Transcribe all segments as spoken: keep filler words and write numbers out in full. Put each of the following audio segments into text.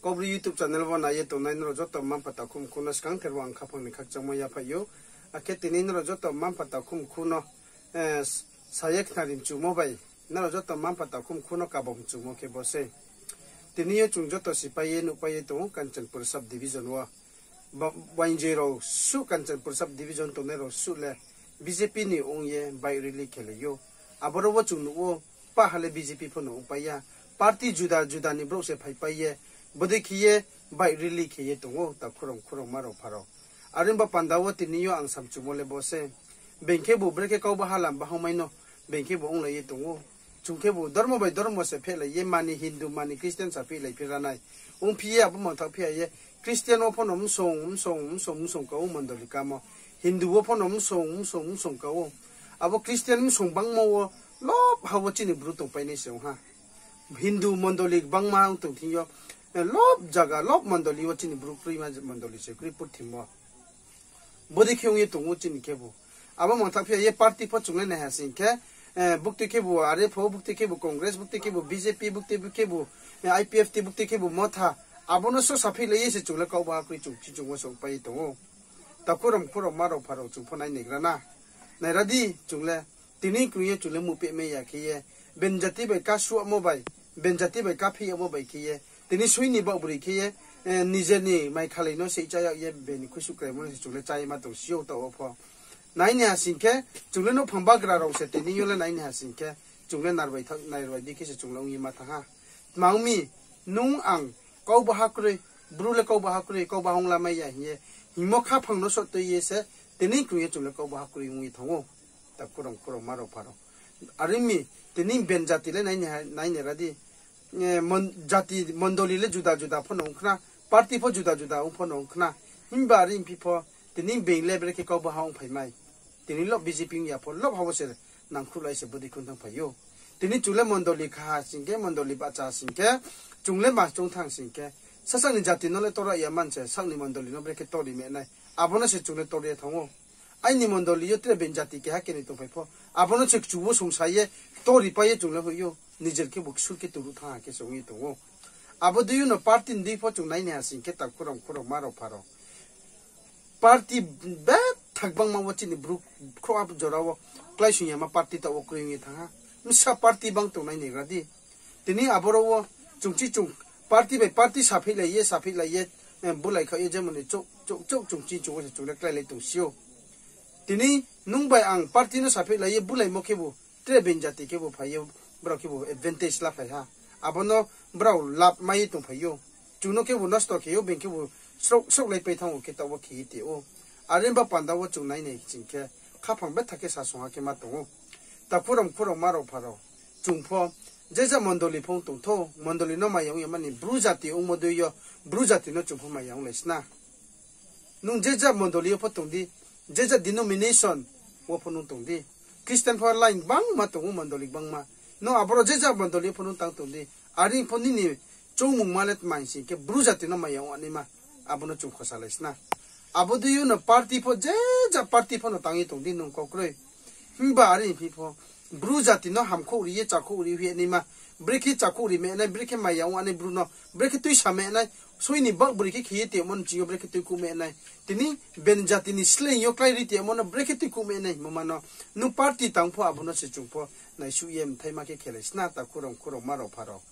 Kaubru YouTube channel wo nai ye tongnai nrao joto mma-mpha takhu mkhu no skangther wo ang khaphang ni khakchangmo yaphaih ou. Akhe tini nrao joto mma-mpha takhu mkhu no, eh, sa ye khnari mchumo bai, nrao joto mma-mpha takhu mkhu no kabo mchumo khe bo sei. Tini yo chung joto sipai ye nuhpai ye tong ou Kanchanpur sub division wo. Ba-, wainjoi rao suh Kanchanpur sub division tongnai rao suh le B J P ni ong ye bike rally khelai ou. Aboro wo chung nuh ou, pah ha le B J P pho no ongpai ya. Party juda juda ni brouh se phaipai ye, bodei khe ye bike rally khe ye tong ou, takhu rao mkhu rao mma rao pha rao. Are ong ba panda wo tini yo ang samchumo le bo se. Being khebu brekhe kau baha lam bahaohmai no, being khebu onglai ye tong ou. Chung khebu dormo bai dormo se phehlai ye, mani Hindu, mani Christian sa phehlai phi ra nai. Ongphi ye abo mangthaoh phi ya ye, Christian wo pho no msong, msong, msong, msong ka ou mondoli kamo. Hindu wo pho no msong, msong, msong ka ou. Abo Christian msong bangmo wo lobha wo chini Bru tongpai nai se ong ha. Hindu mondoli bangma ong tong thing yo, eh, lob zaga, lob mondoli wo chini Bru kroima mondoli se kroi purthimbi wo. Bodei khe ong ye tong ou chini khebu. Abo mangthaoh phi ya ye party pho chung le nai ha sing khe, eh, buktui khebu R F O, buktui khebu Congress, buktui khebu B J P, buktui khebu, eh, I P F T, buktui khebu Motha. Abo no so saphehlai ye se chung le kau baha kroi chung, chi chung wo songpai ye tong ou. Takhu rao mkhu rao mma rao pha rao chung pho nai naigra na. Naira di chung le, tini krung ye chung le mupehmai ya khe ye, being jati bai kasuhmo bai, being jati bai kaphi yagmo bai khe ye, tini sui ni baoh broi khe ye, eh, nijer ni mai khalai no se chá yag ye, being ni khuisuh kraimo no se chung le chá ye ma tong si ou taoh wo pho. Nai ni ha sing khe, chung le nouhphang bagra rao se tini yo le nai ni ha sing khe, chung le narbai tha-, narbai di khe se chung le ong ye ma thanng ha. Tma ong mi, nung ang, kau baha kroi, Bru le kau baha kroi, kau baha ong lamai ya hing ye, hingmo khaphang no soh tui ye se, tini krung ye chung le kau baha kroi ong ye thanng ou. Takhu rao mkhu rao mma rao pha rao. Are ong mi, tini being jati le nai ni ha-, nai naira di. Eh, mon-, jati mondoli le juda juda pho no ong khna, party pho juda juda ong pho no ong khna. Himba are ongphi pho, tini being le brekhe kau baha ongphai mai. Tini lob B J P ong ya pho, lob ha wo se nangkhruhlai se bodei khe ong thanngphai ou. Tini chung le mondoli kha ha sing khe, mondoli bahcha ha sing khe, chung le ma choung thanng sing khe, sasaoh ni jati no le tora ya man se, saoh ni mondoli no brekhe tori mehnai. Abo no se chung le tor ye thanng ou. Aini mondoli yo tre being jati keha kenoi tongphai pho, abo no se kchu wo songsa ye, tori pai ye chung le hoih ou, nijer khebu ksur khe tongruh thanng ha khe se ong ye tong ou. Abo dei yo no party ni dei pho chung nai ni ha sing khe, takhu rao mkhu rao mma rao pha rao. Party bethak bangma wo chini Bru khrouhha jora wo kláisoing yama party taoh wo kroi ong ye thanng ha. Bsa party bang tongnai naigra di. Tini aboro wo chung chi chung party bai party saphehlai ye, saphehlai ye, eh, bulai khaoh ye jemon ni chouh, chouh, chouh chung chi chung wo se chung le kláilai tong si ou. Tini nung bai ang party no saphehlai ye bulaimo khebu, tre being jati khebu phai ye, brao khebu advantage laphai ha. Abo no brao lab mai ye tongphai ou. Chung no khebu nosto khe ou, being khebu srouh, srouhlaipai thanng ou khe taoh wo khe ye ti ou. Are ong ba panda wo chung nai nai sing khe, khaphang bethak khe sasong ha khe ma tong ou. Takhu rao mkhu rao mma rao pha rao. Chung pho, je ja mondoli pho ong tong thou, mondoli no maya ong yama ni Bru jati ongmo dei yo, Bru jati no chung pho maya onglai sna. Nung je ja mondoli yo pho tong di, je ja denomination wo pho nung tong di. Christian pho line gbangma tong ou, mondoli gbangma. Nung aboro je ja mondoli yo pho nung tang tong di. Are pho nini choungmungma le tma hing sing khe Bru jati no maya ong naima, abo no chung khosalai sna. Abo dei yo no party pho, je ja party pho no tang ye tong di nung kau kroi. Himba are phi pho, Bru jati no hamkhouh ri ye, chakhouh ri ye naima, brekhe chakhouh ri mehnai, brekhe maya ong nai Bru no, brekhe tuisa mehnai, soi ni baoh broi khe khe ye tongmo ni ching yo brekhe tuikuh mehnai. Tini being jati ni sleing yo klái ri tongmo no brekhe tuikuh mehnai, moma no, nung party tang pho abo no se chung pho naisuh ye mthaima khe khelai sna, takhu rao mkhu rao mma rao pha rao.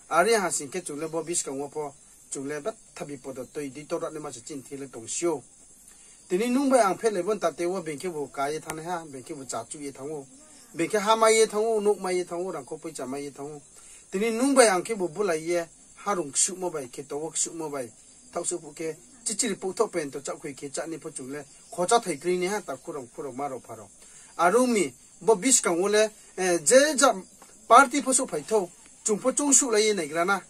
Are ha sing khe chung le bo buskang wo pho, chung le betha bipod wo toi di tor naima se chini thing le tong si ou. Tini nung bai ang phehlai bo ni tate wo being khebu ka ye thanngnaiha, being khebu chachuh ye thanng ou. Being khe ha mai ye thanng ou, nouh mai ye thanng ou, rangkho poicha mai ye thanng ou. Tini nung bai ang khebu bulai ye, harung ksuhmo bai, kheto wo ksuhmo bai, thaohsuh phuh khe, chichiri phuh thoh pento chakhoi khe chá ni pho chung le, khocha thai kroi naiha, takhu rao mkhu rao mma rao pha rao. Are ong mi, bo buskang wo le, eh, je ja party pho souhphai thou, chung pho choungsuhlai ye naigra na.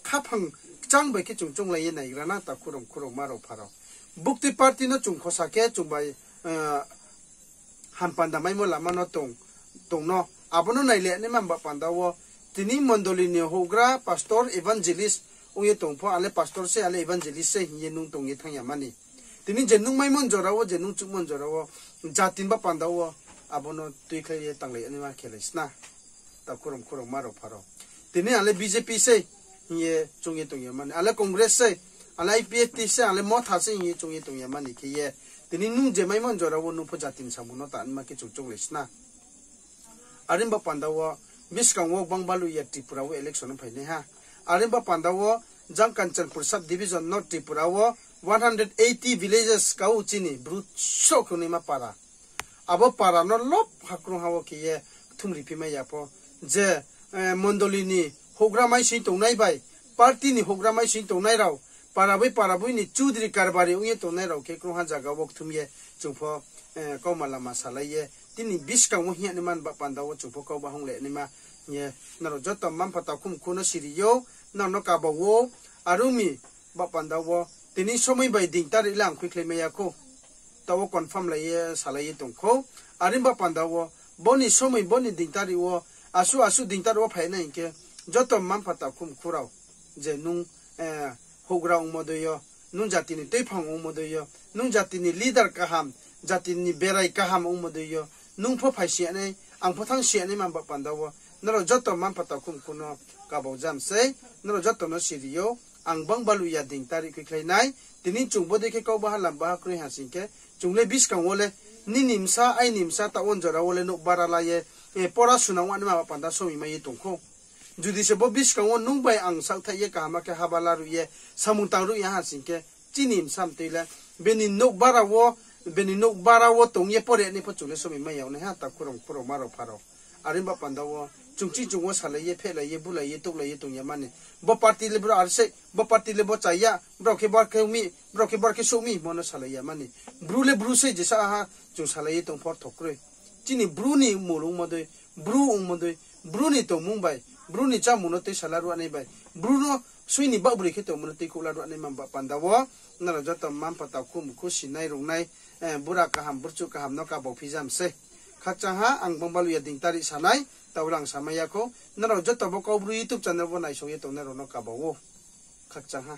Khaphang kchang bai khe chung chounglai ye naigra na, takhu rao mkhu rao mma rao pha rao. Buktui party no chung khosa khe chung bai, eh, hampanda maimo lama no tong, tong no. Abo no nailai naima ba panda wo, tini mondoli ni houhgra, pastor, evangelist ong ye tong pho, ang le pastor se, ang le evangelist se hing ye nung tong ye thanng ya mani. Tini je nung maimo ni jora wo, je nung chuhmo ni jora wo, jati ni ba panda wo, abo no tuikhlai ye tanglai naima khelai sna. Takhu rao mkhu rao mma rao pha rao. Tini ang le B J P sei, hing ye choung ye tong ya mani. Ang le Congress sei, ang le IPFT sei, ang le Motha sei hing ye choung ye tong ya mani khe ye, tini nung je maimo jora wo nung pho jati ni samung no ta nima khe chung chounglai sna. Are ba panda wo buskang wo gbang baluh ya Tripura wo election no phainai ha. Are ba panda wo jang Kanchanpur sub division North Tripura wo one hundred eighty villages kau chini Bru soh khe naima para. Abo para no lop hakrung ha wo khe ye kthumri phi mai ya pho. Je mondoli ni houhgra mai sing tongnai bai, party ni houhgra mai sing tongnai rao, para boi para boi ni chudri karbari ong ye tongnai rao khe krungha zaga wo kthum ye chung pho kauma lama salai ye tini buskang wo hing ya naima ba panda wo chung pho kau bahung le naima hing ye nrao joto mma-mpha takhu mkhu no siri ou, nrao no kaba ou. Are ong mi ba panda wo tini somoi bai ding tarik le ang khuikhlai mai ya khou. Taoh wo confirm lai ye salai ye tong khou. Are ba panda wo bo ni somoi bo ni ding tarik wo, asuh asuh ding tarik wo phai nai hing khe joto mma-mpha takhu mkhu rao, je nung houhgra ongmo dei yo, nung jati ni tuiphang ongmo dei yo, nung jati ni leader kaham, jati ni berai kaham ongmo dei yo, nung pho phai si ya nai, ang pho thanng si ya naima ba panda wo nrao joto mma-mpha takhu mkhu no kaba jam sei, nrao joto no siri ou. Ang gbang baluh ya ding tarik khuikhlai nai. Tini chung bodei khe kau baha lam baha kroi ha sing khe, chung le buskang wo le nini bsa, aini bsa, taoh wo jora wo le nouh bara la ye, pora suna ong naima ba panda somoi mai ye tong khou. Judi se bo buskang wo nung bai ang saohthaih ye kaham khe haba laruh ye samung tangruh ya ha sing khe, chini bsa mtoi le bini nouh bara wo, bini nouh bara wo tong ye pore nai pho chung le somoi mai ya nai ha, takhu rao mkhu rao, ma rao pha rao. Are ba panda wo chung ching chung wo salai ye, phehlai ye, bulai ye, touhlai ye tong ya mani. Bo party le bro are sei, bo party le bo cha ya, brao khe bar khe ong mi, brao khe bar khe souh mi, mo no salai ya mani. Bru le Bru sei, jesa ha chung salai ye tong pho ortho kroi. Chini Bru ni mol ongmo dei, Bru ongmo dei, Bru ni tongmung bai, Bru ni chámung no tuisa laruh nai bai, Bru no sui ni baohbroi khe tongmo no tuikhouh laruh naima ba panda wo nrao joto mma-mpha takhu mkhu sinai rungnai, bura kaham, burchuh kaham no kaba phi jam sei. Khakchang ha, ang gbang baluh ya ding tarik sanai, taoh rang samai ya khou. Nrao joto bo Kaubru YouTube channel wo naisong ye tongnai rao no kaba ou. Khakchang ha.